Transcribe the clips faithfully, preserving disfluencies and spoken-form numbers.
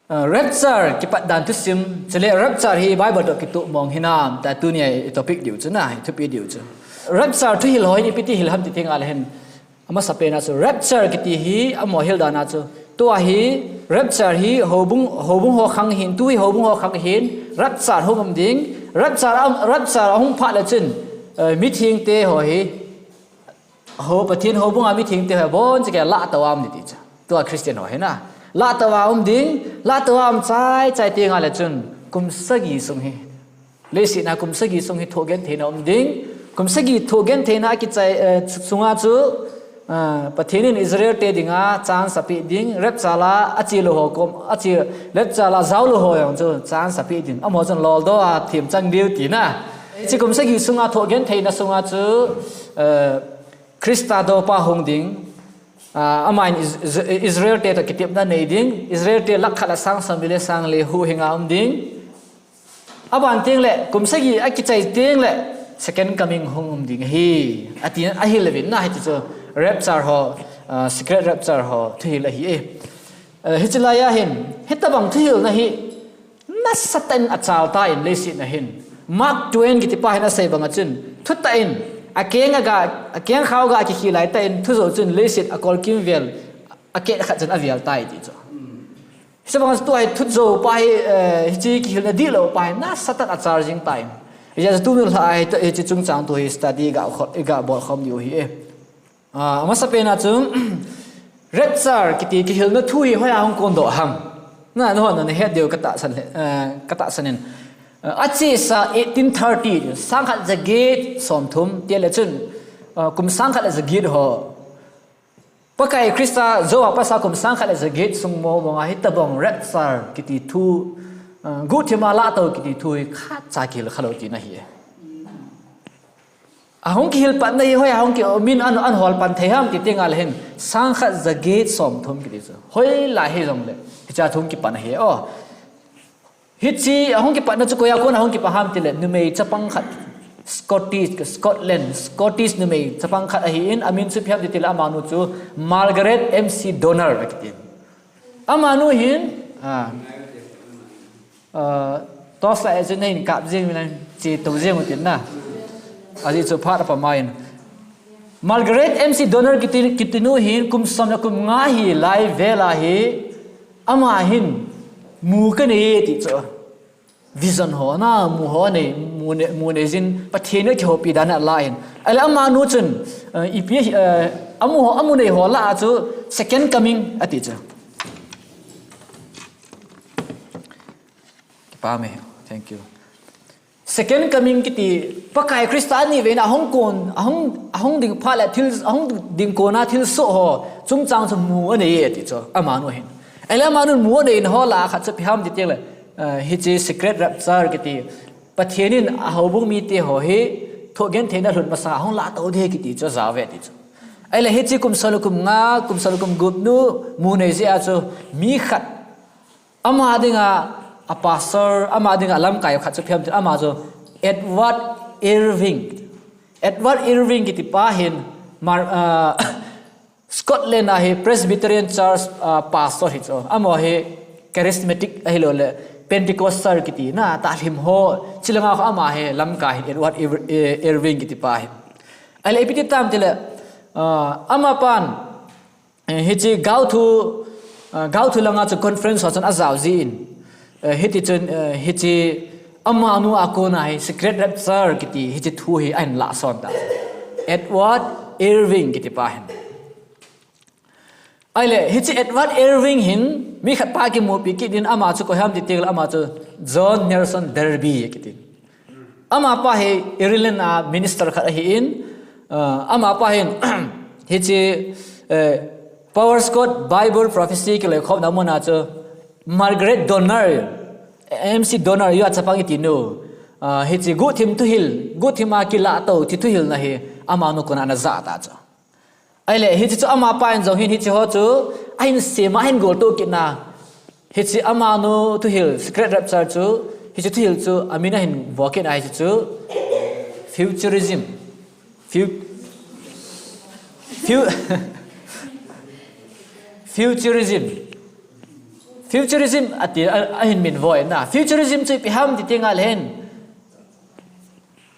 Uh, rapture kipat dan thusim, chule rapture hi Bible toh kitoh mong hinam, ta tunia i topic diu chu na, i thupi diu chu. Rapture thuhil ho hi ipi ti hil ham ti teng le hin. Amasapen a chu rapture kiti hi amaho hil dan a chu. Tua hi rapture hi houbung, houbung ho khang hin, tu hi houbung ho khang hin, rapture hung um ding, rapture am, rapture ahung phat le chun, uh, mithengte ho hi, ho Pathen houbung a mithengte ho hi abonchauva lahtah a um ding ti chu. Tua Christian ho hi na. Lahtah a um ding, lahtah a um chai chai teng le chun, kum sagi sung hi. Leiset a kum sagi sung hi thohgentheina um ding. Kum sagi thohgentheina akichai, eh, sunga chu, ah, Pathen in Israel te dinga chance apeh ding. Rapture a ache lou ho kom, ache, rapture a ajao lou ho jong chu chance apeh ding. Amaho chun loldoh a themchang diu ti na. Hiche kum sagi sunga thohgentheina sunga chu, eh, Christa dopa hung ding. Ah, aman Is-, Is-, Israel te toh kitepna nei ding, Israel te lakh khat le sang som li le sang li huhhing a um ding. Aban teng le, kum sagi akichai teng le, second coming hung um ding ahi. Ati, ahil uvin na hiti chu, rapture ho, ah, secret rapture ho, thuhil ahi e. Eh, hiche lai a hin, hitabang thuhilna hi, nasatah in achal tan leiset a hin. Mark Twain kiti pa hin asei banga chun, thutah in, akeng aga, akeng khao ga akikhel lai tah in, thujou chun leiset akol kimvel, akeh khat chun avel tai ti chu. Hitabang tua hi thujou pa hi, eh, hiche kihilna dihlou pa hi, nasatah in achal jing tan. Hijeh chun tuni lha a hi, hiche chungchang thu hi study ga kho-, ga bol khom diu ahi e. Ah, amasapen a chu, rapture kiti kihilna thu hi hoiya hung kondoh ham. Na, nahon nahet diu katahsan le, eh, katahsan in. Eh, achesa eighteen thirty, sangkhat jaget somthum, tia le chun, eh, kum sangkhat le jaget ho. Pakai Christa jou a pat'a kum sangkhat le jaget sung mong mong a hitabang rapture kiti thu, eh, guhthima lahtou kiti thu hi khatcha kihil khalou tina ahi. Ahung kihil patna hi hoiya hung ki, min an, an hol pan thei ham kiti ngal hin, sangkhat jaget somthum kiti chu. Hoilai hijongle, hichea thu hung kipan ahi, o. Hiche, ahung kipatna chu koiya kona hung kipan ham tile, numei chapang khat, Scottish, Scotland, Scottish numei chapang khat ahin, amin chu ipi ham tile, amanu chu Margaret M C Donner akitin. Amanu hin, ah, Ah, torchlight a chun nahin kap jeng uvin, che tou jeng utin na. Ajeh chu phat apha mai in. Margaret M C Donner kiti, kiti nu hin kum som le kum nga hilai vel a hi ama hin mu kanei e ti chu. Vision ho na, mu ho nei, mu nei, mu nei jin Pathen in akihoupi dan alah in. Ahile amanu chun, eh, ipi, eh, amu ho, amu nei ho lah a chu second coming ati chu. Kipa me. Thank you. Second coming kiti, Pakai Christa ni veina ahung kon, ahung, ahung ding phat le thil, ahung ding kona thilsoh ho chungchang chu mu anei e ti chu, amanu hin. Ahile amanu mu anei na ho lah a khat chu ipi ham ti tile, eh, hiche secret rapture kiti, Pathen in ahoubung mite ho hi thohgentheina lhun masang a hung lahtou ding ahi kiti chu ajao ve ti chu. Ahile hiche kum som le kum nga, kum som le kum gup nu mu nei jeh a chu mi khat Ama dinga, a pastor, ama dinga lamkai khat chu ipi ham tile, ama chu Edward Irving. Edward Irving kiti pa hin, Mar-, ah, Scotland a hi Presbyterian Church, ah, pastor hi chu. Amaho hi charismatic ahilou le, Pentecostal kiti na, tahlim ho, chilanga kho ama hi lamkai hin Edward Ir-, eh, Irving kiti pa hin. Ahile ipi ti tam tile, ah, ama pan, Eh, hiche gaothu, ah, gaothu langa chu conference ho chun ajao jin. Eh, hiti chun, eh, hiche amanu a kona hi secret rapture kiti hiche thu hi ahin lah son ta. Edward Irving kiti pa hin. Ahile, hiche Edward Irving hin mi khat pa kimupi kit in ama chu koi ham ti tile ama chu John Nelson Darby kiti. Ama pa hi Ireland a minister khat ahin, ah, ama pa hin hiche, eh, Power Scott Bible Prophecy kiloikhomna muna chu Margaret Donner, M C Donner, yu a chapang iti nu, ah, hiche guhthim thuhil, guhthim a kilah tou thi thuhil na hi amanu kona ana jah ta chu. Ahile, hiche chu ama pa in jong hin hiche ho chu, ahin sem a ahin gol to kit na. Hiche amanu thuhil, secret rapture chu, hiche thuhil chu, amin ahin vo kit na hiche chu, futurism. Fu-, fu-, futurism. Futurism ati a, ahin min voi na. Futurism chu ipi ham ti teng a le hin,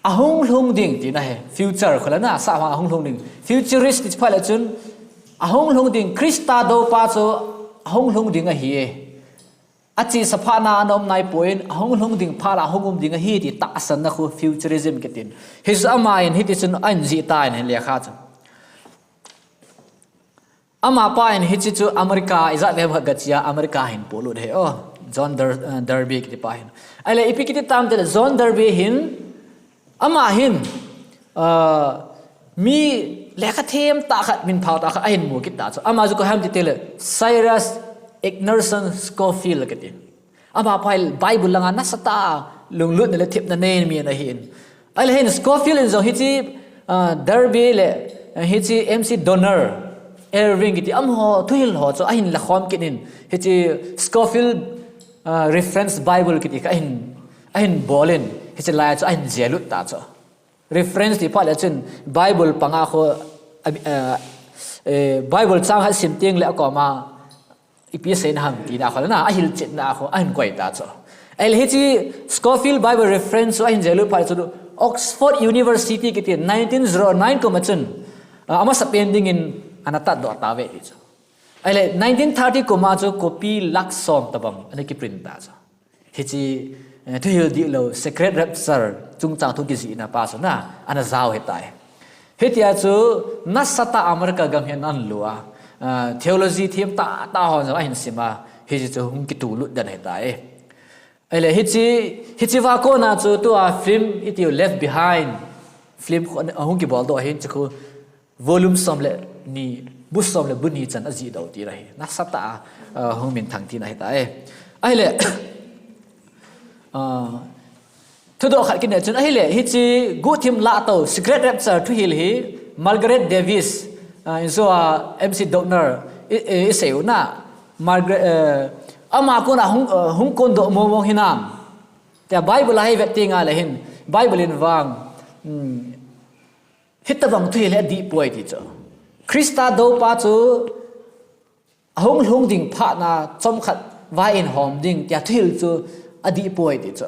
ahung lhung ding tina ahi. Future kho le na, sa vang ahung lhung ding. Futurist ti phat le chun, ahung lhung ding, Christa dou pa chu ahung lhung ding ahi e. Achesa phat na ana um nai poi, ahung lhung ding phat la ahung um ding ahi ti tahsan na khu futurism kitin. Hichu ama in hiti chun ahin jih tan ahi lekha chu. Ama pa in hichi chu America, ijat ve bhag chia America hin polut ahi. Oh, John Dur-, uh, Darby kiti pa hin. Ahile ipi kiti tam tile John Darby hin, ama hin, uh, mi lekha them tah khat, min phao tah khat ahin mu kit ta chu. Ama chu koi ham ti tile Cyrus Ignason Scofield kiti. Ama pa hi Bible langa nasatah a lunglutna le thepna nei mi ana hin. Ahile hin Scofield in jong hichi, ah, Darby le, ah, hichi M C Donald, Eyring kiti amaho thuhil ho chu ahin lakhom kit in, hichi Scofield, ah, Reference Bible kiti kha ahin, ahin bol in, hichi lai chu ahin jelut ta chu. Reference ti phat le chun Bible panga kho, ah, eh, Bible chang khat sim teng le akoma ipi seina ham tina kho le na, ahilchetna kho ahin koi ta chu. Ahile hichi Scofield Bible Reference chu ahin jelut phat le chu Oxford University kiti nineteen zero nine kum a chun, ah, amasa pen dingin ana tatdoh tauve ti chu. Ahile nineteen thirty kum a chu copy lakh som tabang ana kiprint ta chu. Hichi, eh, thuhil dihlou, secret rapture, chungchang thu kijihna pa chu na, ana jao ahitai. Hitia chu, nasatah a America gam hin ana lhung a, ah, theology them tah tah hon jong ahin sim a, hichi chu hung kitulut den ahitai. Ahile hichi, hichi va kona chu tua film itiu Left Behind, film kho, ahung kibol doh ahin chu khu, volume som le ni, bu som le bu ni chan ajih doh tina ahi. Nasatah a, uh, hung minthang tina ahitai. Ahile, uh, thudoh khat kinei chun ahile, hichi guhthim lahtou, secret rapture thuhil hi, Margaret Davies, uh, in so, uh, M C Donald, i, i, isei u na, Margaret, uh, ama kona hung, uh, hung kondoh mong mong hinam. Tia Bible a hi vet teng a le hin, Bible in vang, um, hitabang thuhil hi adih poi ti chu. Christa dou pa chu ahung lhung ding phat na chomkhat vai in hom ding tia thuhil chu adih poi ti chu.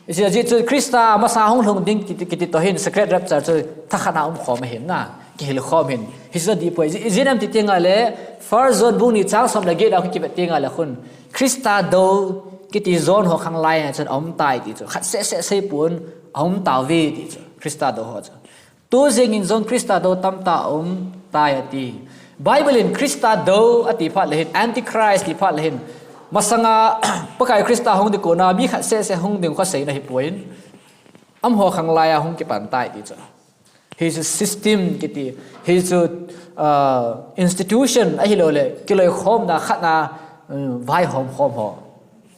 Isi ajeh chu Christa masa hung lhung ding kiti, kiti toh hin secret rapture chu thakhat na um khom ahin na, kihil khom ahin. Hichu adih poi. Ijeh, ijeh inem ti teng a le First John bung ni chang som le get a kivet teng a le khun Christa dou kiti John ho khanglai a chun aum tai ti chu. Khat seh seh sei pon aum tauve ti chu. Christa dou ho chu. Tu jeng in John Christa dou tamtah aum tai ati. Bible in Christa dou ati phat le hin, Antichrist ti phat le hin, masanga Pakai Christa hung ding kona mi khat seh seh hung ding kho seina ahipoi. Amaho khanglai a hung kipan tai ti chu. Hichu system kiti, hichu, uh, institution ahilou le, kiloikhomna khat na, um, vaihom khom ho.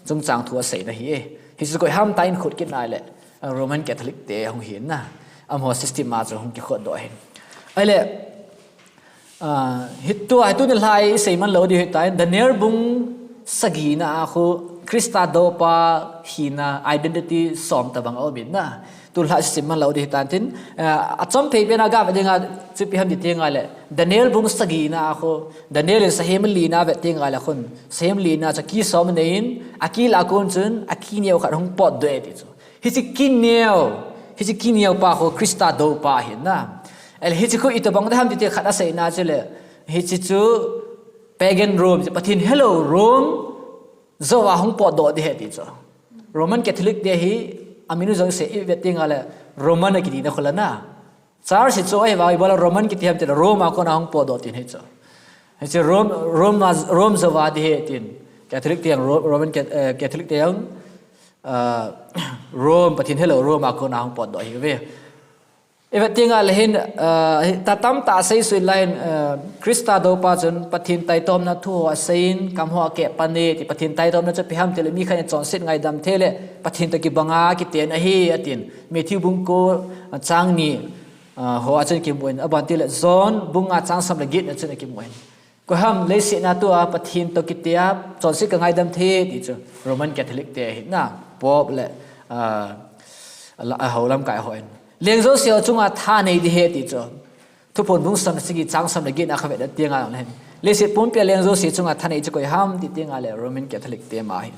Chungchang thu aseina ahi e. Hichu koi ham tia ikhut kit na le, uh, Roman Catholic te hung hina. Amaho system a chu hung kikhot doh ahin. Ahile, Ah, hitua, hitu nilhah isei man lou ding hitan, Daniel bung sagi na a khu Christa dou pa hina identity som tabang aum in na. Tulha sim man lou ding hitan tin, ah, achom thei pen a gavet ding a, chu ipi ham ti teng a le, Daniel bung sagi na a khu, Daniel in sahem li na vet teng a le khun, sahem li na chu ki som anei in, akil a kon chun, aki neo khat hung potdoh e ti chu. Hichi ki neo, hichi ki neo pa khu Christa dou pa ahin na. Ahile hichi khu itobang ding ham ti te khat aseina chu le, hichi chu pagan Rome, Pathen helou Rome, jou a hung potdoh ding ahi ti chu. Roman Catholic te hi, amin u jong sei ivet teng a le, Roman akiti na khu le na. Church chu ahivang ibola Roman kiti ham ti le Rome a kon a hung potdoh tin ahi chu. Hichi Rome, Rome a, Rome jou a ding ahi tin. Catholic te jong Ro-, Roman Cat-, eh, Catholic te jong, ah, Rome, Pathen helou Rome a kon a hung potdoh ahi ve. Ivet teng a le hin, ah, hi, ta tamtah asei suh lai in, ah, Christa dou pa chun Pathen taitomna thu ho asei in, kam ho akeh pan e ti, Pathen taitomna chu ipi ham ti le mi khat in chonset ngaidam thei le, Pathen toh kibang a kiten ahi atin. Matthew bung ko, ah, chang ni, ah, ho a chun kimu in, aban ti le John bung nga chang som le get na chun akimu in. Koi ham leiset a tua Pathen toh kiti a, chonset kangaidam thei ti chu Roman Catholic te ahin na, Pope le, ah, la, a ho lamkai ho in. Leng jouse ho chunga tha nei ding ahi ti chu. Thuphon bung som le sagi chang som le get na kha vet ding teng a le hin. Leiset pumpi a leng jouse chunga thanei chu koi ham ti teng a le Roman Catholic te ma hi.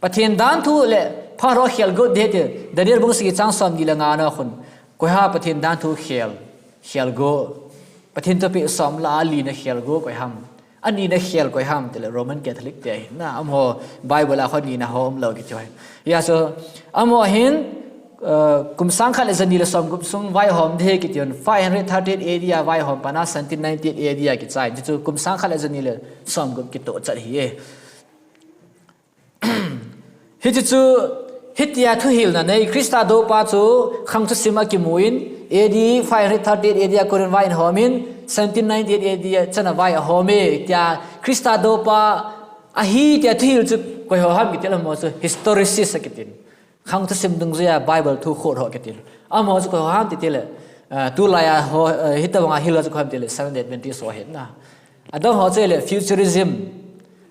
Pathen dan thu le Pharaoh khel got ding ti Daniel bung sagi chang som ni le nga na khun. Koi ham Pathen dan thu khel, khel got. Pathen thupeh som lah a li na khel got koi ham. Ani na khel koi ham ti le Roman Catholic te hi na amaho Bible a kho ni na ho um lo kiti ho. Ya so amaho hin uh, kum sang khat le jani le som gup sung vaihom ding kiti hon five hundred thirty-eight A D a vaihom pat na seventeen ninety-eight A D a kichai. Chu kum sang khat le jani le som gup kitoh chat hi e. Hichu chu hitia thuhilna nei Christa dopa chu khang thusim a kimu in A D five hundred thirty-eight A D a Corinth vaihom in seventeen ninety-eight A D a chana vai ahom e tia Christa dopa ahi tia thuhil chu koi ho ham kiti le mo chu historicist a kitin. Khang thusim dungjuia Bible thu khot ho kitin. Amaho chu koi ho ham ti ti le, ah, tulai a ho, eh, hitabanga hil ho chu koi ham ti le, Seventh Day Adventist ho hi na. Adang ho chu le futurism.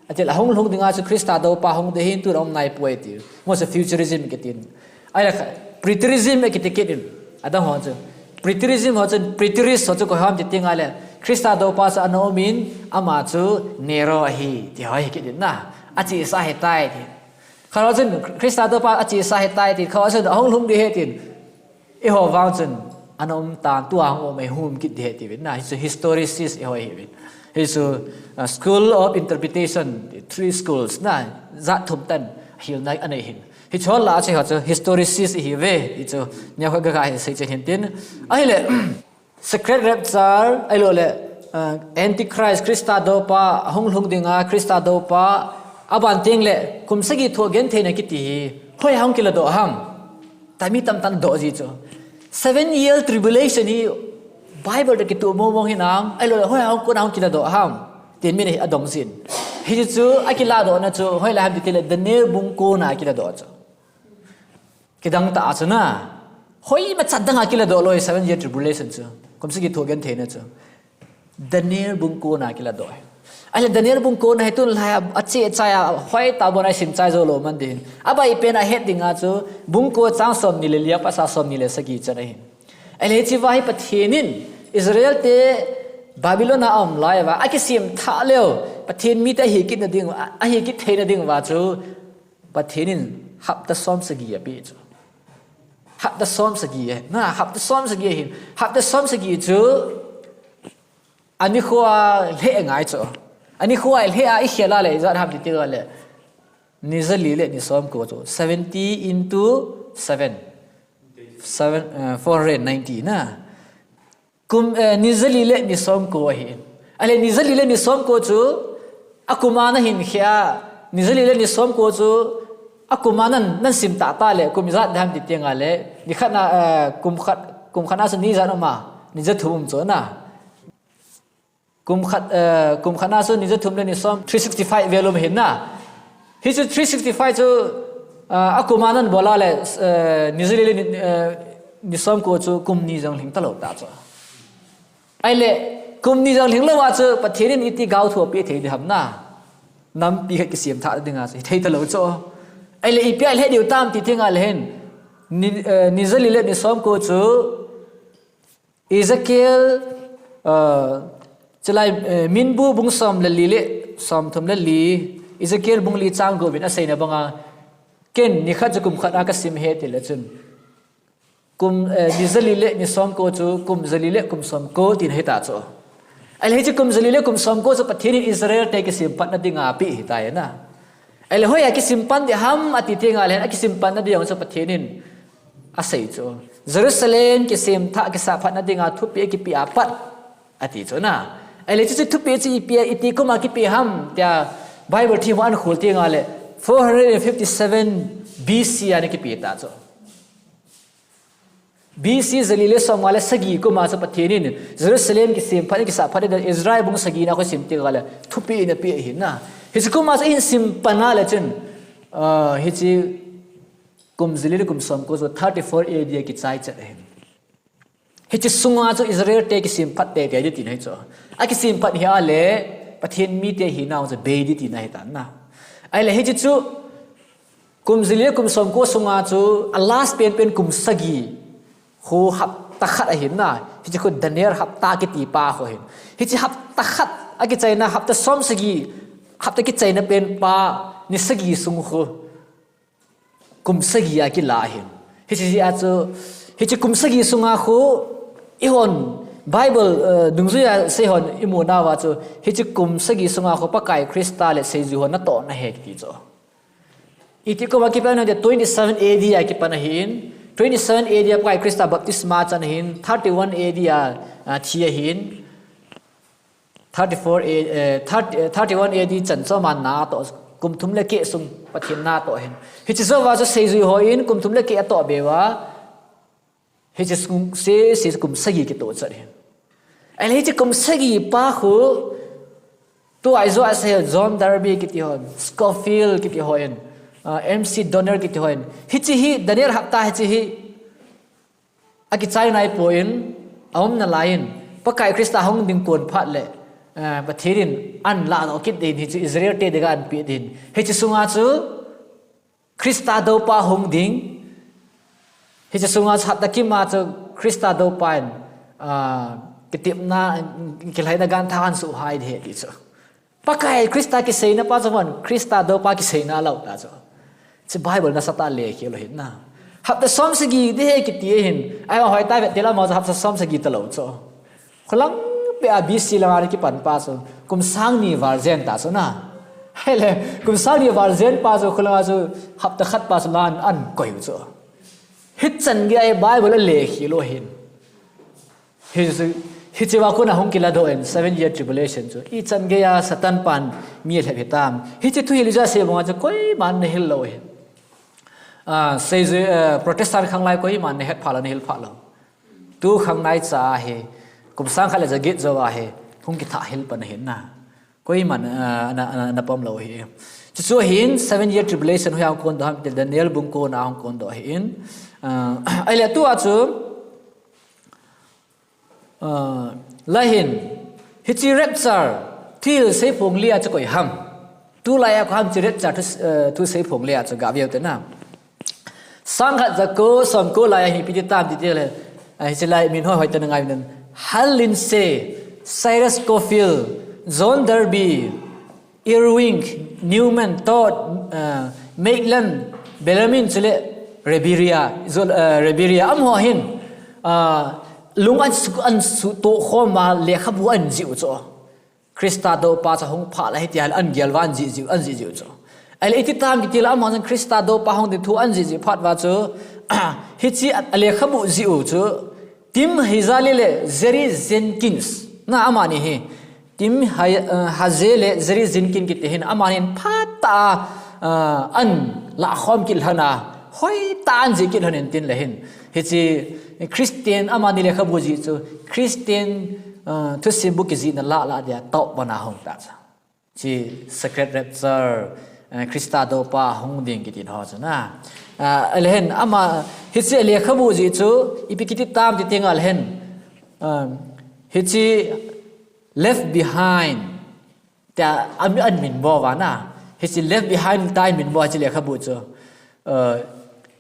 Ati le hung lhung dinga chu Christa dopa hung ding hin tu um nai poi ti. Mo chu futurism kitin. Ai le kha, preterism e kiti kitin. Adang ho chu. Preterism ho chu, preterist ho chu koi ham ti ti nga le. Christa dopa chu ana um in ama chu Nero ahi ti ho hi kitin na. Achesa hi tai ti. Kha ho chun Christa dopa achesa hi tai ti, kha ho chun ahung lhung ding hi tin. Eiho vang chun ana um tan tua hung um ei hum kit ding hi ti vin na. Hi chu historicist eiho hi vin. Hi chu, uh, school of interpretation, three schools na, jat thum tan hilna anei hin. Hi chu la chu ho chu historicist hi ve. Hi chu nia kho ga ga hi sei chen hin tin. Ahile, Secret rapture, ahilou le, ah, Antichrist, Christa dopa, ahung lhung dinga, Christa dopa, aban teng le, kum sagi thoh gentheina kiti hi, hoiya hung kiladoh ham. Tami tamtah in adoh ji chu. Seven year tribulation hi, Bible a kituh mong mong hinam, ahilou le, hoiya hung kona hung kiladoh ham. Tin min hi adong jin. Hichu, akiladohna chu, hoilai ham ti le, Daniel bung kona kiladoh chu. Kidang tah a chu na. Hoima chat danga kiladoh lou, seven year tribulation chu. Kum sagi thoh gentheina chu. Daniel bung kona kiladoh. Ahile Daniel bung kona hi tun lai a, ache chai a, hoi tah bon a isim chai jou lou man ding. Abai pen a het dinga chu, bung ko chang som ni le li a pat a som ni le sagi chan ahi. Ahile hiche va hi Pathen in, Israel te Babylon a aum lai uva, akisem thah leu, Pathen mite ahi kit na ding, a, ahi kit theina ding uva chu, Pathen in hapta som sagi apeh chu. Hapta som sagi e. Na, hapta som sagi ahin. Hapta som sagi chu. Ani kho a lheh ngai chu. Ani kho a lheh a ikhel a le, ijat ham ti ti le. Ni jali le ni som ko chu. Seventy into seven. Seven, uh, four hundred ninety na. Kum, eh, ni jali le ni som ko ahi. Ahile ni jali le ni som ko chu, akum a nahin khel a, ni jali le ni som ko chu, akum a nan, nan sim tah tah le, kum ijat ham ti ti nga le, ni khat na, eh, kum khat, kum khat na chu ni ijat um a, ni jathum um chu na. Kum khat, eh, kum khat na chu ni jathum le ni som, three sixty-five vel um ahin na. Hi chu three sixty-five chu, ah, akum a nan bol a le, eh, ni jali le ni, eh, ni som ko chu kum ni jong lhing talou ta chu. Ahile, kum ni jong lhing lou a chu, Pathen in iti gaothu apeh thei ding ham na. Nampi khat kisem thah dinga chu, thei talou chu. Ahile, ipi a lheh diu tam ti ti nga le hin. Ni, eh, ni jali le ni som ko chu, Ezekiel, uh, chulai, eh, Minbu bung som le li le, som thum le li, Ezekiel bung li chang gup in aseina banga, ken ni khat chu kum khat a kasim e ti le chun. Kum, eh, ni jali le ni som ko chu, kum jali le kum som ko tin ahi ta chu. Ahile hiche kum jali le kum som ko chu Pathen in Israel te kisem patna dinga apeh ahi tai na. Ahile hoiya kisem pan ding ham ati ti nga le, akisim panna ding chu Pathen in asei chu. Jerusalem kisem thah kisah phatna dinga thupeh kipeh a pat ati chu na. Ahile chu, chu thupeh chu ipi a, iti kum a kipeh ham tia Bible thim a ahin khol ti nga le four hundred and fifty-seven B C a ana kipeh ta chu. B C jali le som nga le sagi kum a chu Pathen in Jerusalem kisem phat, kisah phat ding Ezra bung sagi na kho sim ti nga le thupeh in apeh ahi na. Hiche kum a chu ahin sim pan a le chun, ah, hiche kum jali le kum som ko chu thirty-four A D a kichai chet ahi. Hiche sunga chu Israel te kisem phat teitei ding tina ahi chu. Akisem phat hi a le Pathen mite hina chu bei ding tina ahi tan na. Ahile hiche chu kum jali le kum som ko sunga chu a last pen pen kum sagi. Khu hapta khat ahin na. Hiche khu Daniel hapta kiti pa khu ahin. Hiche hapta khat Akichaina hapta som sagi, hapta kichaina pen pa ni sagi sung khu kum sagi a kila ahin. Hiche a chu, hiche kum sagi sunga khu ihon Bible, eh, dungjuia seihon imu nauva chu, hiche kum sagi sunga khu Pakai Krista le seijui ho natoh na he kiti chu. Iti kum a kipan a twenty-seven A D a kipan ahin, twenty-seven A D a Pakai Krista baptisma chan ahin, thirty-one A D a, a, thi ahin, thirty-four A, eh, thirty, eh, thirty-one A D chan chu ama natoh, kum thum le keh sung Pathen natoh ahin. Hiche jouva chu seijui hon kum thum le keh atoh beuva, hiche sung, se, se kum sagi kitoh chat ahin. Ahile hiche kum sagi pa khu, tua ijou a sei John Darby kiti hon, Scofield kiti hon, ah, M C Donner kiti hon. Hiche hi, Daniel hapta hiche hi, akichai naipon, aumna laiyin, Pakai Krista hung ding kon phat le, eh, Pathen in an ladoh kit ding hiche Israel te dinga anpeh ding. Hiche sunga chu, Krista doupa hung ding. Hiche sunga chu hapta kima chu Krista doupa in, ah, kitepna, kilhaina gantha ahin suhhai ding ahi ti chu. Pakai Krista kiseina pa chu von, Krista doupa kiseina lou ta chu. Hiche Bible nasatah a lekhel u ahin na. Hapta som sagi ding ahi kiti ahin. Ahivang hoitah a vet teng le amaho chu hapta som sagi talou chu. Khulang peh a B C langa kipan pa chu, kum sang ni val jen ta chu na. Ahile, kum sang ni val jen pa chu, khulanga chu, hapta khat pa chu la ahin koi u chu. Hichan geiya Bible a lekhel u ahin. Hiche, hiche va kona hung kiladoh in, seven year tribulation chu. Ichan geiya Satan pan mi alhep hitam. Hiche thuhil ijat sei banga chu, koiman nahil lou ahin. Ah, seijui, eh, Protestant khanglai koiman nahet phalou, nahil phalou. Tu khanglai cha hi, kum sang khat le ja get jou a hi, hung kithah hel pan ahin na. Koiman, ah, na, na, na pom lou ahi. Chuchu ahin, seven year tribulation hoiya hung kondoh ham, ti Daniel bung ko na hung kondoh ahin. Ah, ahile tua chu, ah, lahin, hiche rapture, thil seiphong lia chu koi ham. Tulaiya koi ham hiche rapture thu, eh, thu seiphong lia chu gaveu te na. Sang khat ja ko, som ko laiya hi ipi ti tam ti tile, ah, hiche lai min hoi hoi tah a ngai min. Hal Lindsey, Cyrus Scofield, John Darby, Irving, Newman, Todd, ah, Maitland, Bellarmine chule Reveria, Zol-, ah, Reveria, amaho hin, ah, lung ahin su-, ahin sutoh khom a lekhabu ahin jih u chu. Krista doupa chu hung phat le hiti hal ahin gel uva ahin jih jiu, ahin jih jiu chu. Ahile iti tam kiti le amaho jong Krista doupa hung ding thu ahin jih jiu phat uva chu, hiche a, alekhabu jih u chu, Tim Hazael le Jerry Jenkins. Na amani hi. Tim Ha-, eh, Hazael le Jerry Jenkins kiti hin amani hin phatah a, eh, ahin lahkhom kit lhon a. Hoitah a ahin jih kit lhon in tin le hin. Hiche Christian amani lekhabu jih chu Christian, eh, thusim bu kijihna lah lah dia top one a hung ta chu. Hiche secret rapture, eh, Krista doupa hung ding kiti ho chu na. Eh, ahile hin ama hiche lekhabu jih chu ipi kiti tam ti teng ahile hin. Eh, hiche Left Behind. Tia, a mi-, amin bol uva na. Hiche Left Behind tia amin bol hiche lekhabu chu. Uh,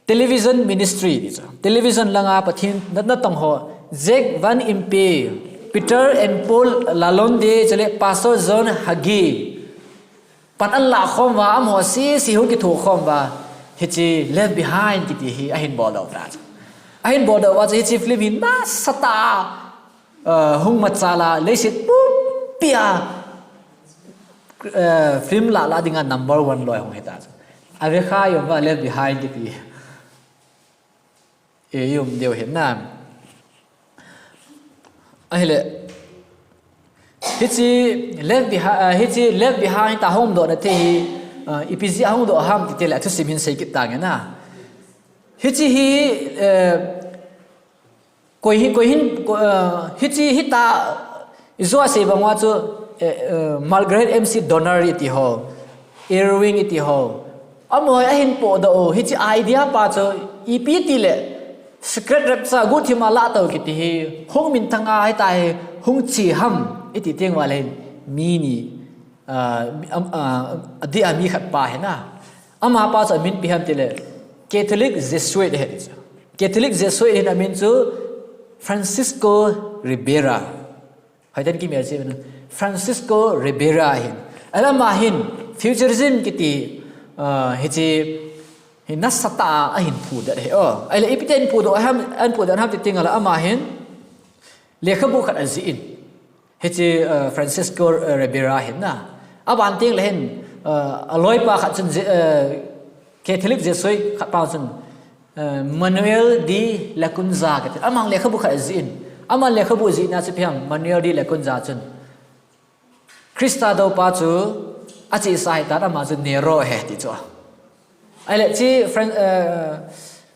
television ministry ti chu. Television langa Pathen na, natong ho. Jack Van Impe, Peter and Paul Lalonde, chule Pastor John Hagee. Pan ahin lahkhom uva, amaho sese hung kithokhom uva. Hiche Left Behind kiti hi ahin boldoh ta chu. Ahin boldoh uva chu hiche film hi nasatah a, uh, hung machal a, leiset pumpi a, eh, film lah lah dinga number one loi hung hita chu. Avekha jong va Left Behind kiti. Eh, i um diu hin na. Ahile. Hiche Left Behind, eh, hiche Left Behind tia hung dohna thei hi, eh, ipi jeh a hung doh ham titile athusim hin sei kit tange na. Hiche hi, eh, Koi hi, koi hin, ko, eh, hiche hita, ijou a sei bang uva chu, eh, eh, Margaret M C Donner iti ho, Irving iti ho. Amaho ahin pohdoh u, hiche idea pa chu, ipi tile, secret rapture, guhthim a lahtou kiti hi, hung minthang a hita hi, hung che ham, iti teng uva le hin, mi ni, ah, am, ah, adeh a mi khat pa hi na. Ama pa chu amin ipi ham tile, Catholic Jesuit ahi ti chu. Catholic Jesuit hin amin chu Francisco Ribera. Hoitah in kimel cheh uvin. Francisco Ribera hin. Ahile ama hin futurism kiti, uh, hiche hi nasatah a ahin phudoh ahi. Oh, ahile ipi ti ahin phudoh ham, ahin phudoh ham ti teng le ama hin lekhabu khat ajih in. Hiche, uh, Francisco, uh, Ribera hin na. Aban teng le hin, uh, aloipa khat chun Je-, uh, Catholic Jesuit khat pa chun, uh, Manuel de Lacunza kiti. Aman lekhabu khat ajih in. Aman lekhabu jihna chu ipi ham, Manuel de Lacunza chun Christa doupa chu achesa ahitan, ama chu Nero ahi ti chu. Ahile hiche Fran-, uh,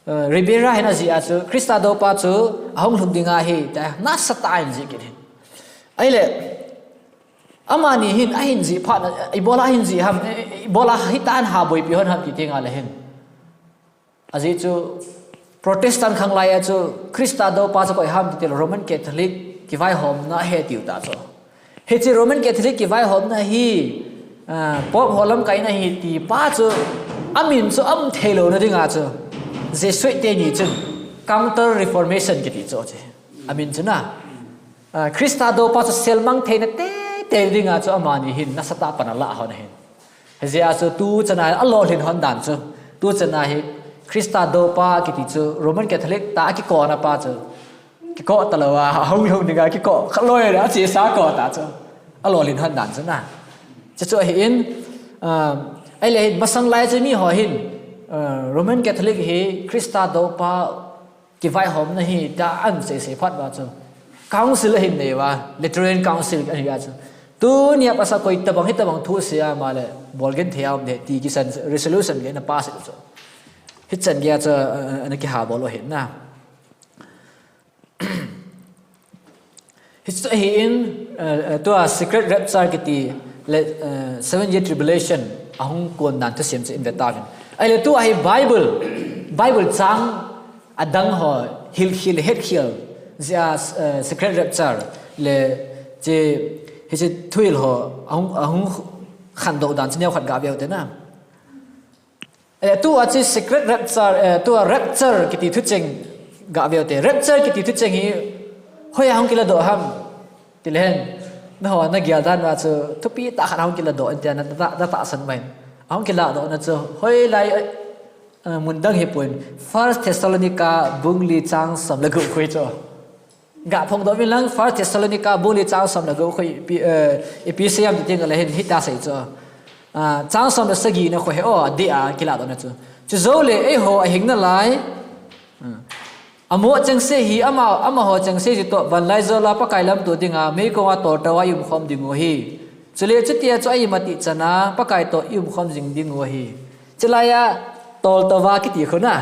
uh, Ribera hin ajih a chu Christa doupa chu ahung lhung ding ahi tia nasatah in ajih kit in. Ahile amani hin ahin jih phat, ibola ahin jih ham, ibola hitia ahin haboipi hon ham ti teng le hin. Ajeh chu Protestant khanglai a chu Christa doupa chu koi ham ti le Roman Catholic kivaihomna ahi tiu ta chu. Hiche Roman Catholic kivaihomna hi, ah, Pope ho lamkaina ahi ti pa chu amin chu aum thei louna dinga chu Jesuit teni chun Counter Reformation kiti chu ahi. Amin chu na. Ah, Christa doupa chu selmang theina teitei dinga chu amani hin nasatah a pan ala hon ahin. Hijeh a chu tuchan a alolhin hon dan chu. Tuchan a hi Christa doupa kiti chu Roman Catholic tah a kikohna pa chu kikoh talou a, ahung lhung dinga kikoh khaloi le achesa koh ta chu. Alolhin hon dan chu na. Chuchu ahin, ah, ahile hin masang lai chu mi ho hin, ah, Roman Catholic hi Christa doupa kivaihomna ahi tia ahin seisei phat uva chu Council ahin nei uva, Lateran Council ahi a chu. Tunia apasa koi tabang hitabang thu asei a ahile bolgin thei aum ding ti kisan resolution gei ana pass chu. Hichan gei a chu, uh, ana kihabol u ahin na. Hichu ahin, uh, uh, tua secret rapture kiti le, uh, seven year tribulation ahung kon dan thusei chu ihin ve tauvin. Ahile tua hi Bible, Bible chang adang ho hilkhel, hetkhel jeh a, uh, secret rapture le hiche, hiche thuhil ho ahung, ahung khandoh dan chu neokhat gaveu te na. Eh, tua chu secret rapture, eh, tua rapture kiti thucheng gaveu te. Rapture kiti thucheng hi hoiya hung kiladoh ham ti le hin, nangho nagel dan uva chu thupi tah khat ahung kiladoh in tia na, na, natahsan mai. Ahung kiladohna chu hoilai, eh, mun dang hipon, First Thessalonica bung li chang som le gup khu chu. Gaphongdoh uvin lang, First Thessalonica bung li chang som le gup khu ipi, eh, ipi asei ham ti teng le hin hitia asei chu. Ah, chang som le sagi na khu hi, oh, adeh a kiladohna chu. Chujou le eiho ahing nalai. Hmm. Amoh chengse hi ama, amaho chengse hi toh vanlaijol a Pakai lamto dinga meikonga toltou a i umkhom diu ahi. Chule chutia chu a imatih chan a Pakai toh i umkhom jing diu ahi. Chulai a toltou a kiti khu na.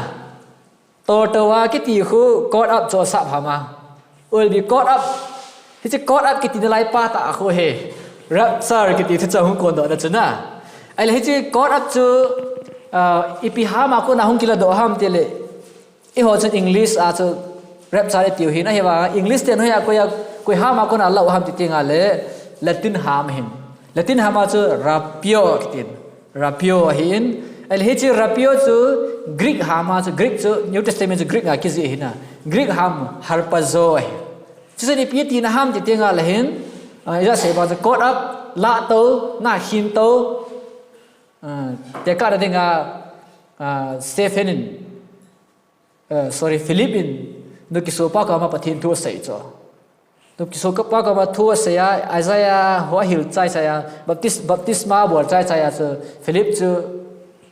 Toltou a kiti khu caught up chu asap ham a. Will be caught up. Hiche caught up kiti nalai pa tah a khu hi rapture kiti thucheng hung kondohna chu na. Ahile hiche caught up chu, ah, ipi ham a kona hung kiladoh ham ti le. Eiho chun English a chu rapture itiu ahin, ahivang English ten hoiya koiya, koi ham a kona alah u ham ti teng le Latin ham ahin. Latin ham a chu rapio kitin. Rapio ahin. Ahile hiche rapio chu Greek ham a chu, Greek chu New Testament chu Greek a kijih ahin a. Greek ham harpazo ahi. Chuchun ipi tina ham ti teng le hin, ah, ijat sei ba chu caught up, lahtou, na khintou, ah, tekahna dinga, ah, Stephen in, eh, sorry, Philip in, nukisopa koma Pathen thu asei chu. Nukisopa koma thu asei a, Isaiah ho ahil chaichai a, baptis-, baptisma abol chaichai a chu, Philip chu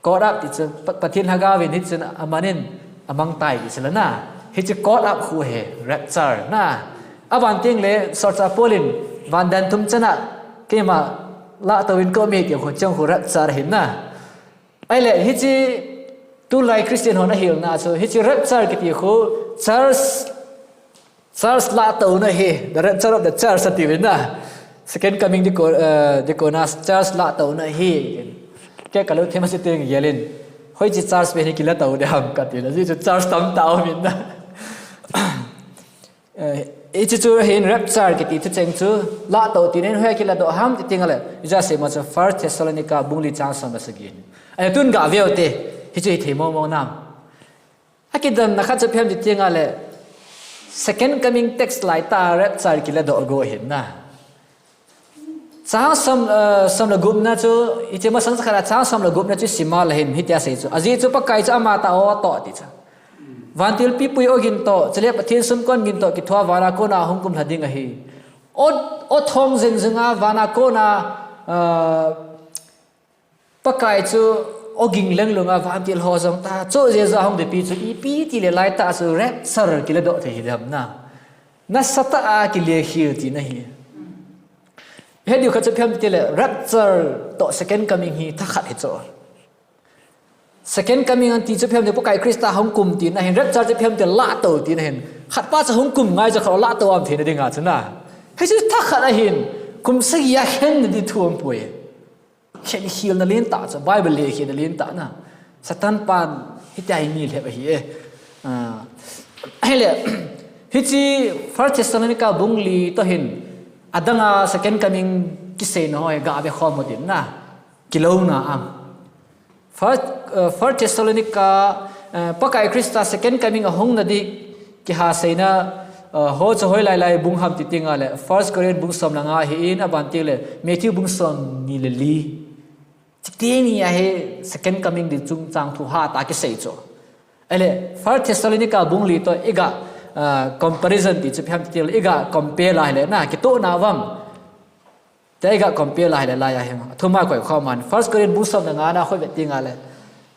caught up ti chu, Pa-, Pathen Lhagao vin hichun amanin, amang tai ti chu la na. Hichu caught up khu hi, rapture na. Aban teng le, solchah Paul in, van dan thum chan a, keima lahtouvin kaum e ti khu, cheng khu rapture ahin na. Ahile, hiche tulai Christian hon ahilna chu, hiche rapture kiti khu church, church lahtouna ahi, the rapture of the church atiuvin na. Second coming ding kon, eh, ding kona church lahtouna ahi. Kei kalou thei masa teng gelin. Hoiche church pen hi kilatou ding ham katin. Ajeh chu church tamtah aumin na. Eh, hiche chu hin rapture kiti thucheng chu lahtou tina hin hoiya kiladoh ham ti teng le, ijat sei ma chu First Thessalonica bung li chang som le sagi. Ahile tun gaveu te, hichu hithei mong mong nam. Akidanna khat chu ipi ham ti teng le, second coming text lai tah a rapture kiladoh go ahin na. Chang som, eh, som le gupna chu, hiche masang khat a chang som le gupna chu sim a le hin, hitia asei chu. Ajeh chu Pakai chu amatah o toh ti chu. Vantil pipui ogin toh, chule Pathen sumkon gin toh, kithoa vana kona hung kumlha ding ahi. O, o thong jing jing a vana kona, eh, Pakai chu ogin leng lunga vantil ho jong ta, chu jeh a hung ding pi chu ipi ti le lai tah chu rapture kile doh thei hi dem na. Nasatah a kile khel tina ahi. He diu khat chu ipi ham ti le rapture toh second coming hi thakhat hi chu. Second coming anti chu ipi ham ti Pakai Christa hung kum tina ahin, rapture chu ipi ham ti lato tina ahin. Khat pa chu hung kum ngai chu khat lato am theina dinga chu na. Hichu thakhat ahin, kum sagi a khen na di thu aum poi. Khen khel na len tah chu, Bible le khen na len tah na. Satan pan, hitia hi mi lhep ahi e. Ah, hele, hiche First Thessalonica bung li toh hin, adanga second coming kiseina ho hi ga ve khom u tin na. Kilona am. First, uh, First Thessalonica, uh, Pakai Christa second coming ahung na di kiha seina, uh, ho chu hoilai lai bung ham ti tinga le, First Corinth bung som le nga hi in, aban ti le, Matthew bung som ni le li. Chiti ni ahi second coming di chungchang thu hatah kisei chu. Ahile, First Thessalonica bung li toh iga, uh, comparison ti chu ipi ham ti le, iga compare la hile na, kitoh na vang. Te iga compare la hile lai ahi. Thuma koi khoman. First Corinth bung som le nga na khoi vet tinga le.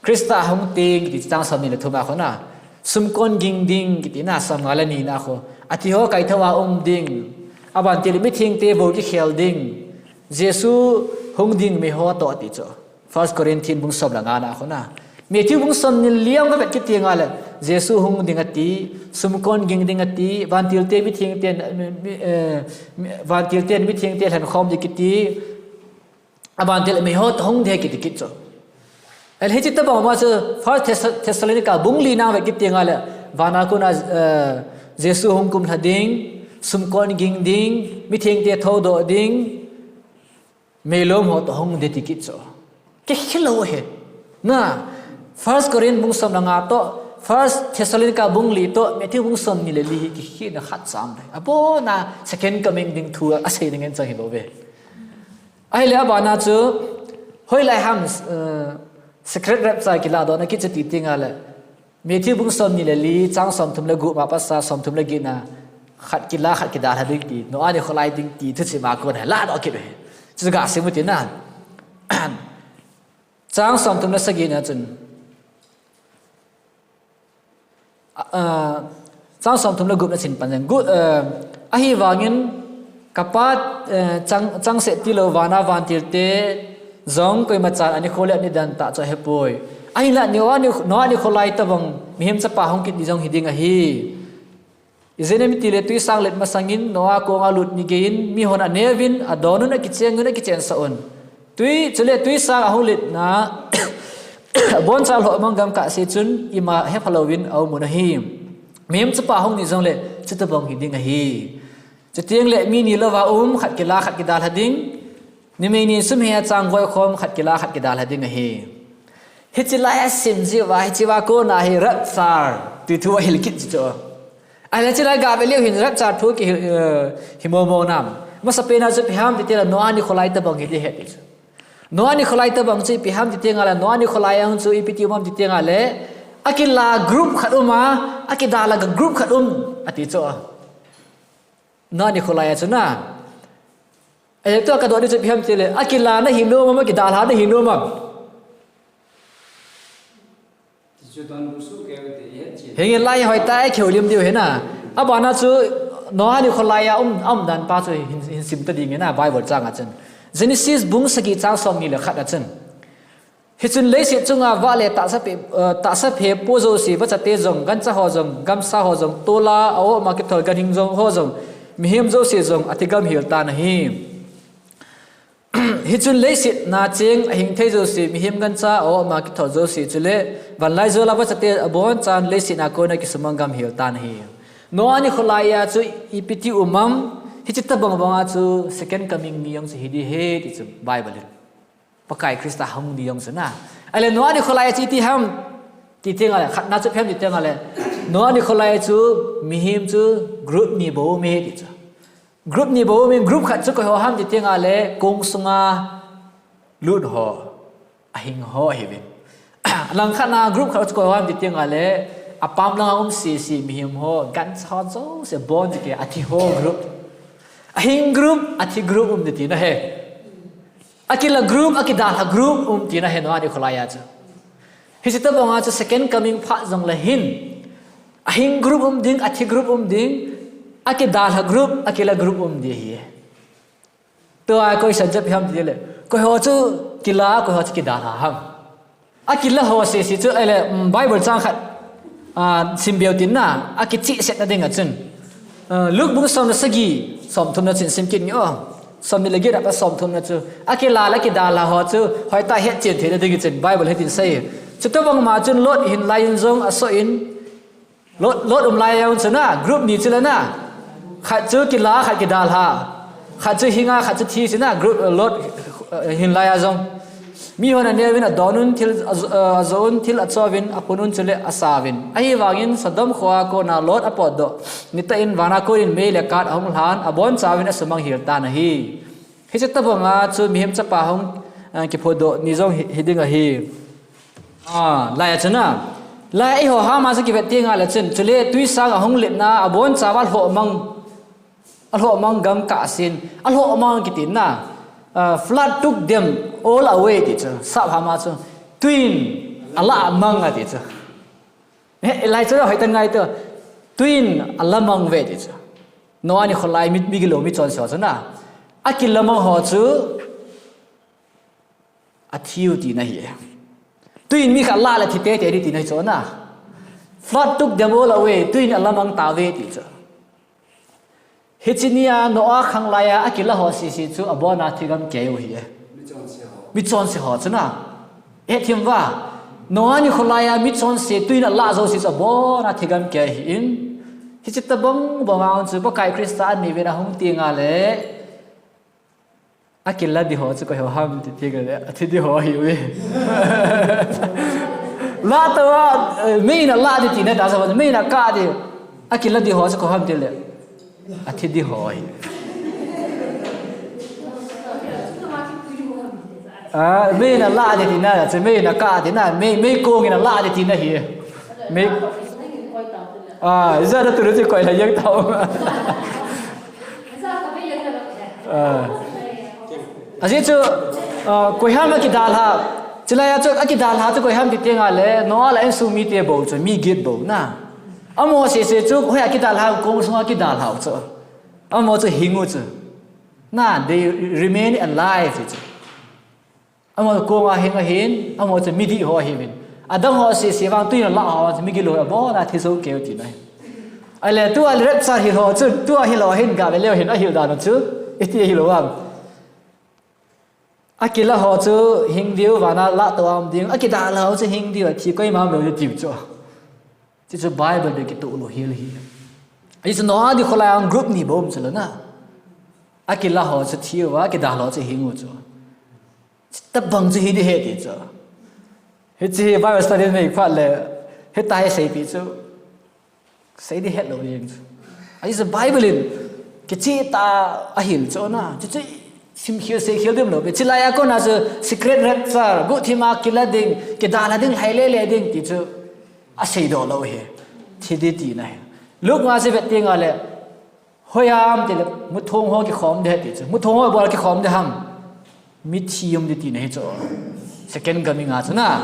Christa hung ding kiti chang som ni le thuma kho na. Sumkon ging ding kiti na som nga le ni na kho. Ati ho kaithou a um ding. Aban ti le mithengte bou kikhel ding. Jesu hung ding mi ho toh ti chu. First Corinthian bung som le nga na kho na. Matthew bung som ni le li a ka vet kit tinga le, Jesu hung ding ati, sumkon ging ding ati, vantil te mithengte, mi, mi, eh, mi, vantil te mithengte lhen khom ding kiti, aban ti le mi ho toh hung ding kiti kit chu. Ahile hiche tabang ma chu First Thess-, Thessalonica bung li na vet kit tinga le, vana kona, eh, Jesu hung kumlha ding, sumkon ging ding, mithengte thoudoh ding, meilom ho toh hung ding ti kit chu. Kikhel lou ahi. Na, First Corinth bung som le nga toh, First Thessalonica bung li toh, Matthew bung som ni le li hi kikhel na khat cham le. Abona second coming ding thu asei ding ngen chang hilou ve. Ahile abana chu, hoilai ham, eh, secret rapture kiladoh na kit chu ti tinga le. Matthew bung som ni le li, chang som thum le gup ma pasa, som thum le get na, khat kila, khat kidalha ding ti, Noah nikho lai ding ti, thusim a kon hi ladoh kit u hi. Chu ga sim u tin na. Chang som thum le sagi na chun. Ah, chang som thum le gup na sim pan jeng. Gu-, eh, ahivangin, Ka Pa, eh, chang, chang seh tilou vana vantil te jong koima chan anikho le anidan tah chu ahepoi. Ahinlah Noah ni, Noah nikho lai tabang mihem chapa hung kit ni jong hi ding ahi. Ijeh inem itile twisang let masangin Noah konga lut ni geiyin mihon aneuvin, adonun, akicheng un, akichensah un. Twi, chule twisang ahung letna, aboncha lhohmang gam kahse chun ima hepha louvin aum un ahi. Mihem chapa hung ni jongle chutabang hi ding ahi. Chuteng le mi ni louva um, khat kila, khat kidalha ding. Numei ni sum hea chang voi khom, khat kila, khat kidalha ding ahi. Hiche lai a sim jiuva, hiche va kona hi rapture ti thu ahil kit chu. Ahile hiche lai ga ve leu hin rapture thu ki, eh, hi momo nam. Masapen a chu ipi ham ti teng le Noah nikho lai tabang hi ding ahi ti chu. Noah nikho lai tabang chu ipi ham ti teng le Noah nikho lai a chu ipi ti um ham ti teng le akila group khat um a, akidalha group khat um ati chu. Noah nikho lai a chu na. Ahile tua kadoh ding chu ipi ham ti le, akila na hi nom am, akidalha na hi nom am. Henge lai hoi ta, akihoulim diu ahi na. Abana chu Noah nikho lai a um, aum dan pa chu hin, hin sim ta ding ahi na, Bible chang a chun. Genesis bung sagi chang som ni le khat a chun. Hichun leiset chunga vale tahsa pe, eh, tahsa phe po jouse, vachate jong, gancha ho jong, gamsa ho jong, tola a-om a kithol ganhing jong ho jong, mihem jouse jong ati gamhel tan ahi. Hichun leiset na cheng ahing thei jouse, mihem gancha a-om a kithol jouse chule, vanlaijol a vachate abonchan leiset na kona kisumang gamhel tan ahi. Noah nikho lai a chu ipi ti um am, hiche tabang banga chu second coming ni jong chu hi ding ahi ti chu Bible in. Pakai Christa hung ni jong chu na. Ahile Noah nikho lai a chu iti ham ti teng le, khatna chu ipi ham ti teng le, Noah nikho lai a chu mihem chu group ni bou um ahi ti chu. Group ni bou min group khat chu koi ho ham ti teng a le kong sunga lut ho, ahing ho ahiuvin. Langkhat na group khat chu koi ho ham ti teng a le apam langa um sisi mihem ho, gancha ho jouse bon ti ke athi ho group. Ahing group, athi group um ti tina ahi. Akila group, akidalha group um tina ahi Noah ni kholai a chu. Hiche tobang a chu second coming phat jong le hin, ahing group um ding, athi group um ding, akidalha group, akila group um ding ahi. Tua koi san jep ham ti le, koi ho chu kila, koi ho chu kidalha ham. Akila ho sisi chu, ahile, um, Bible chang khat, ah, sim beu tin na, akichihsetna ding a chun. Ah, Luke bung som le sagi, som thum na chun sim kit nge o. Som ni le get a pat som thum na chu. Akila le akidalha ho chu, hoitah hetchen theina ding chun, Bible hitin asei. Chutobang ma chun Lot hin lai in jong asoh in, Lot, Lot um lai a jong chu na, group ni chu le na. Khat chu kila, khat kidalha. Khat chu hinga, khat chu thi chu na, group, uh, Lot, uh, hin lai a jong. Mihon aneo vin, adon un thil, a, uh, ajo un thil, acho vin, aphun un chule asa vin. Ahivangin Sodom khoa kona Lot apotdoh nitah in vana konin mei le kat ahung lhan, abonchauvin asumang hel tan ahi. Hiche tobang a chu mihem chapa hung, uh, kiphutdoh ni jong hi, hi ding ahi. Ah, lai a chu na. Lai a eiho ham a chu kivet teng a le chun. Chule twisang ahung letna, abonchauva alhohmang, alhohmang gam kahsen, alhohmang kiti na. Ah, flood took them all away ti chu. Sap ham a chu. Twin alamang ati chu. He, lai chu hoitah ngai to. Twin alamang ve ti chu. Noah ni kholai mi, migilou michonse ho chu na. Akilamang ho chu athiu tina ahi. Twin mi khat alah le thi teitei ding tina ahi chu na. Flood took them all away. Twin alamang tauve ti chu. Hiche nia Noah khang lai a akila ho sisi chu abona thigam kei u ahi. Michonse ho chu na. Hethem uva. Noah ni kholai a michonse twin alah jouse chu abona thigam kei ahin. Hiche tobang bang a chu Pakai Christa anei vin ahung teng a le, akila di ho chu koi ho ham ti teng a le, athi di ho ahiuve. Lah tou a, eh, mei in alah di tina ahi ta sa, mei in akah di. Akila di ho chu koi ham ti le, athi di ho ahi. Ah, mei in alah di tina, chu mei in akah di na, mei, meikong in alah di tina ahi. Mei, ah, ijat a tu le chu koi la jeng tau. Ah. Ajeh chu, ah, koi ham akidalha. Chulai a chu akidalha chu koi ham ti teng a le, Noah le insung mite bou chu, mi get bou na. Amaho sese chu, hoiya kidalha, kong sunga kidalha u chu. Amaho chu hing u chu. Na, they remain alive chu. Amaho kong a hing ahin, amaho chu midih ho ahiuvin. Adang ho sese vang twin alah ho chu migilou abona thi jou kei u tina ahi. Ahile tua rapture hil ho chu, tua hil ho hin gave leu hin ahil dan u chu, iti ahil u ham. Akila ho chu hing diu, vana lah tou a um ding, akidalha ho chu hing diu, athi koima um lou diu tiu chu. Chuchu Bible in kitoh lou hel ahi. Ajeh chu Noah ni kholai a group ni bou um chu le na. Akila ho chu thiu a, akidalha ho chu hing u chu. Tobang chu hi di ahi ti chu. Hiche hi Bible study nei phat le, hitia hi seipeh chu. Sei di het lou ding chu. Ajeh chu Bible in kicheh tah a ahil chu na. Chuchu simkhel seikhel ding um lou. Chulai a kona chu secret rapture, guhthim a kila ding, kidalha ding, lhai lele ding ti chu aseidoh lou ahi. Thi di tina ahi. Luke nga chu vet teng a le, hoiya ham ti le, muthong ho kikhom di ahi ti chu. Muthong ho ibola kikhom di ham. Mithi um di tina ahi chu. Second coming a chu na.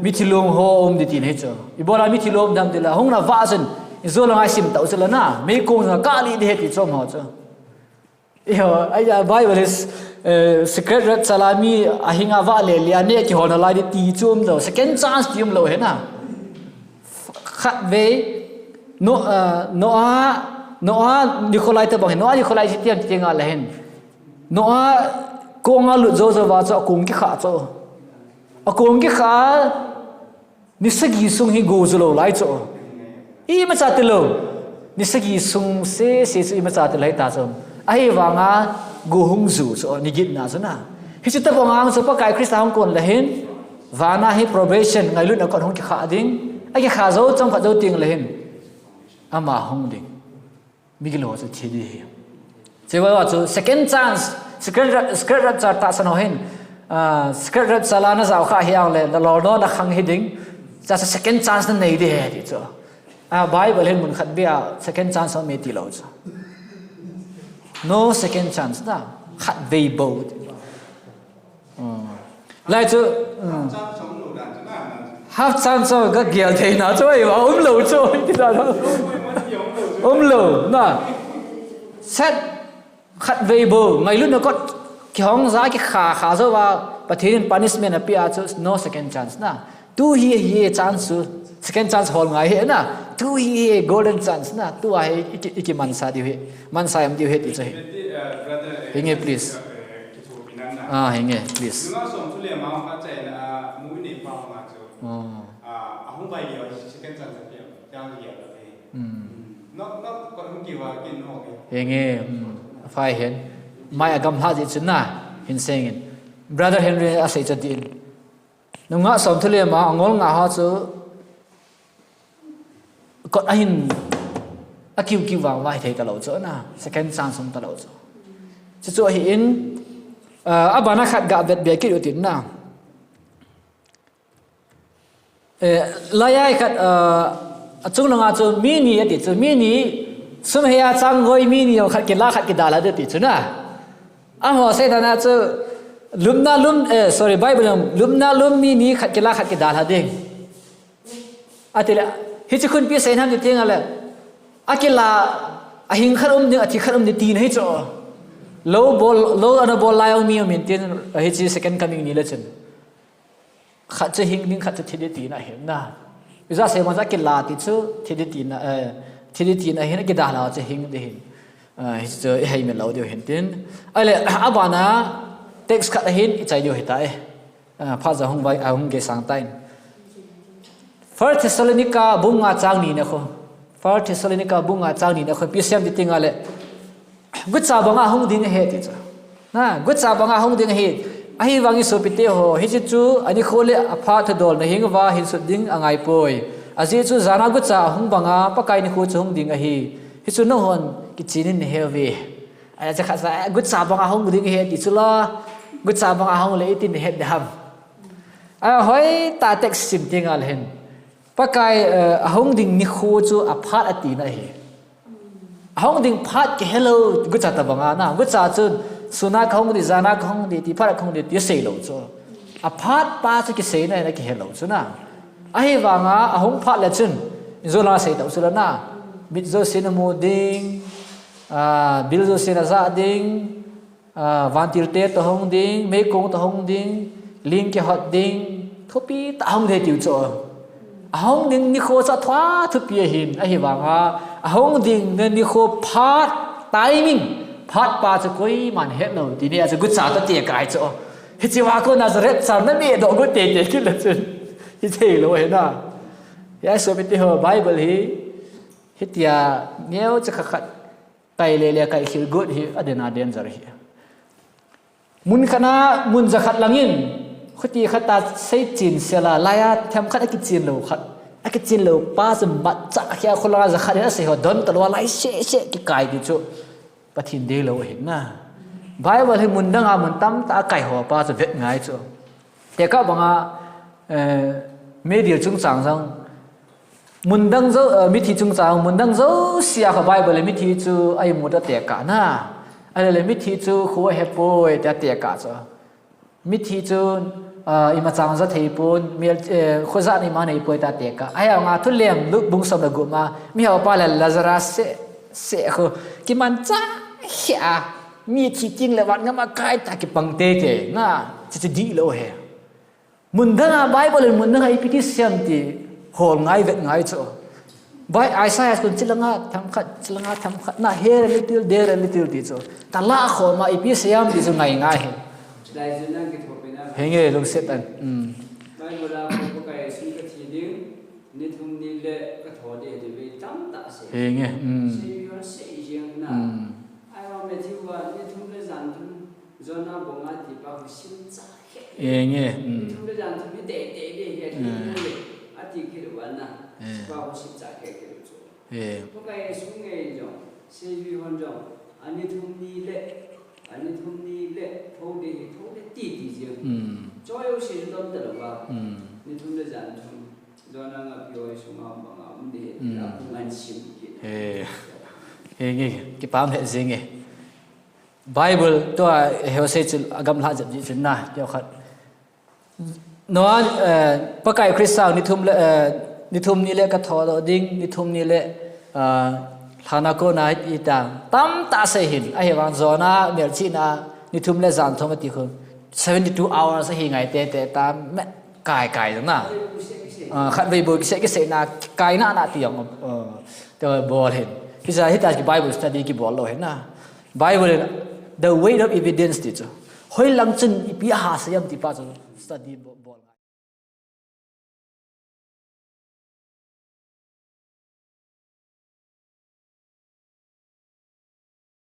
Mithi long ho um di tina ahi chu. Ibola mithi long um di ham ti le, hung na vah chun, ijou langa isim tau chu le na. Meikong sunga kah lih di ahi ti chu amaho chu. Eiho, ahi a Bible hi, eh, secret rapture a mi ahinga vah lele a neh kiholna lai di ti chu um lou, second chance ti um lou ahi na. Khatvei, No-, ah, Noah, Noah ni kholai tobang hi, Noah ni kholai chu ipi ham ti teng a le hin. Noah kong a lut jou jou va chu akong kikhah chu. Akong kikhah a, ni sagi sung hi go jou lou lai chu. Imacha tilou. Ni sagi sung sese chu imacha tilou ahi ta chu. Ahivanga go hung jou chu, ni get na chu na. Hiche tobang a chu Pakai Christa hung kon le hin, vana hi probation, ngailutna kon hung kikhah ding. Akikhah jou chomkhat jou teng le hin, ama hung ding. Migilou chu thi di ahi. Chevang chu second chance, secret, secret rapture tahsan ho hin, ah, secret rapture la najao kha hijongle, nalolna nakhang hiding, chu second chance nanei ding ahi ti chu. Ah, Bible hin mun khat beh a second chance um e tilou chu. No second chance na, khatvei bou. Hmm. Lai chu, hmm. Half chance chu kagel theina chu ahi va, umlou chu, ti da. Umlou, na. Set, khatvei bou, ngailutna kot, kihong ja, kikha, kha jou va, Pathen in punishment apeh a chu, no second chance na. Tu hi, hi chance chu, second chance hol ngai ahi na. Tu hi, hi golden chance na. Tua hi, iki, iki mansa diu ahi. Mansa jom diu ahi ti chu ahi. Hinge, please. Ah, hinge, please. Oh. Hmm. Hinge, hmm. Aphai hen. Mai agamlha jeh chun na, hin seng in. Brother Henry asei chu din. Nungah somthum le nga, angol nga ho chu kot ahin akiu kiu vang va hithei talou chu na, second chance um talou chu. Chuchu ahin, ah, abana khat gavet be kit utin na. Eh, laiya khat, ah, achung langa chu mi ni ati chu, mi ni sum hea chang goi mi ni jong khat kila khat kidalha ding ti chu na. Amaho seina na chu, lumna lum, eh, sorry, Bible jong, lumna lum mi ni khat kila khat kidalha ding. Atile, hiche khunpi seina ham ti teng le, akila, ahing khat um ding, athi khat um ding tina hi chu. Lou bol, lou ana bol lai jong mi um in tin, hiche second coming ni le chun. Khat chu hing ding, khat chu thi ding tina ahin na. Ijat seima chu akila ti chu, thi ding tina, eh, thi ding tina ahin, akidalha chu hing ding ahin. Ah, hichu ihei mit lou diu ahin tin. Ahile, abana text khat ahin, ichai diu ahitai. Ah, phat jong hung vai, ah, hung gei sang tan. First Thessalonica bung nga chang ni na khu. First Thessalonica bung nga chang ni na khu. Ipi asei ham ti teng le, gucha banga hung ding ahi ti chu. Na, gucha banga hung ding ahi. Ahivangin sopite ho, hiche chu anikho le aphat thudolna hing uva hinsut ding angai poi. Ajeh chu jana gucha ahung banga Pakai nikho chu hung ding ahi. Hichu nahon kichen in nahe uve. Ahi chu khat sa, eh, gucha banga hung ding ahi ti chu la. Gucha banga hung le iti nahet ding ham. Ahoi tah text sim teng le hin. Pakai, eh, ahung ding nikho chu aphat atina ahi. Ahung ding phat kihelou, gucha tabanga na. Gucha chun, suna kahung ding, jana kahung ding, ti phat kahung ding, ti seilou chu. Aphat pa chu kiseina ahi na, kihelou chu na. Ahivanga, ahung phat le chun, ijola sei tau chu la na. Mit jousen amu ding, ah, bil jousen aja ding, ah, vantil te toh hung ding, meikong toh hung ding, ling kihot ding, thupi tah hung ding tiu chu. Ahung ding nikho chu athua thupi ahin, ahivanga, ahung ding nikho phat, timing, phat pa chu koiman helou, ti ni a chu gucha toh tekah chu. Hiche va kona chu rapture na medoh got teitei kit le chun. Hithei lou ahi na. Hia sopite ho, Bible hi, hitia neocha khat khat kai le le kai khel got hi, aden a danger hi. Mun khat na, mun jakhat langin, khuti khat a seichen sela, laiya themkhat akichen lou khat. Akichen lou pa chu matcha khia khula jakhat in asei ho don talou a lai seh seh kikai ti chu. Pathen deilou ahi na. Bible hi mun danga mun tamtah a kai ho pa chu vet ngai chu. Tekah banga, eh, media chungchang jong, Mundang jou, eh, mithi chungchang, mundang jousea kha Bible le mithi chu a imut a tekah na. Ahile le mithi chu kho ahepoi tia tekah chu. Mithi chu, ah, ima chang ja thei pon, mel, eh, kho ja ima nei poi tia tekah. Ahivanga thulem Luke bung som le gup ma, mihaopa le Lazarus seh, seh kho, kimanchah hia, mithi teng le van ngam a kai ta kipang teitei, na, chu chu dihlou ahi. Mundanga Bible in mundanga ipi ti asei ham ti hol ngai vet ngai chu. Bai Isaiah kun chilanga themkhat, chilanga themkhat, na here a little, there a little ti chu. Tala khoma ipi asei ham ti chu ngai ngai hi. Lai chu nang kithopi na. Henge lungset an. Mm. Bible a kho Pakai Jesu kathi ding, ni thum ni le katho ding ti ve tamtah asei. Henge, mm. Sei yo sei jeng na. Mm. Ahivang Matthew a ni thum le jan thum Jonah bung a tipa khu simcha. Enge, mm. Thum le jan thum hi teitei ding ahi, mm, ati kit uva na. Eh. Sipa ho simcha kit kit u chu. Eh. Pakai Jesu ngei jong, seijui hon jong, Ani thum ni le, ani thum ni le, thou de hi, thou de ti ti jeng. Choi o si don ta lo ba. Ni thum le jan thum. Jona nga pi oi sunga ba nga um de hi. A ku ngan sim ki. Eh. Eh, nge, kipah e jeng e. Bible to a he se chu agam la jep ji chun na, kio khat. Noah, eh, Pakai Christa ni thum le, eh, ni thum ni le ka tho lo ding, ni thum ni le, ah, lhana ko na ita. Tam ta se hin, a he vang Jona, mel chi na, ni thum le jan thum ati khun. Seventy-two hours a hi ngai te te ta, me, kai kai na. Ah, khat vei bo kise kise na, kai na na ti yong, ah, te bol hin. Kisa hita ki Bible study ki bol lo hin na. Bible in the weight of evidence ti chu. Hoi lang chun ipi ha sa yam ti pa chu study bo.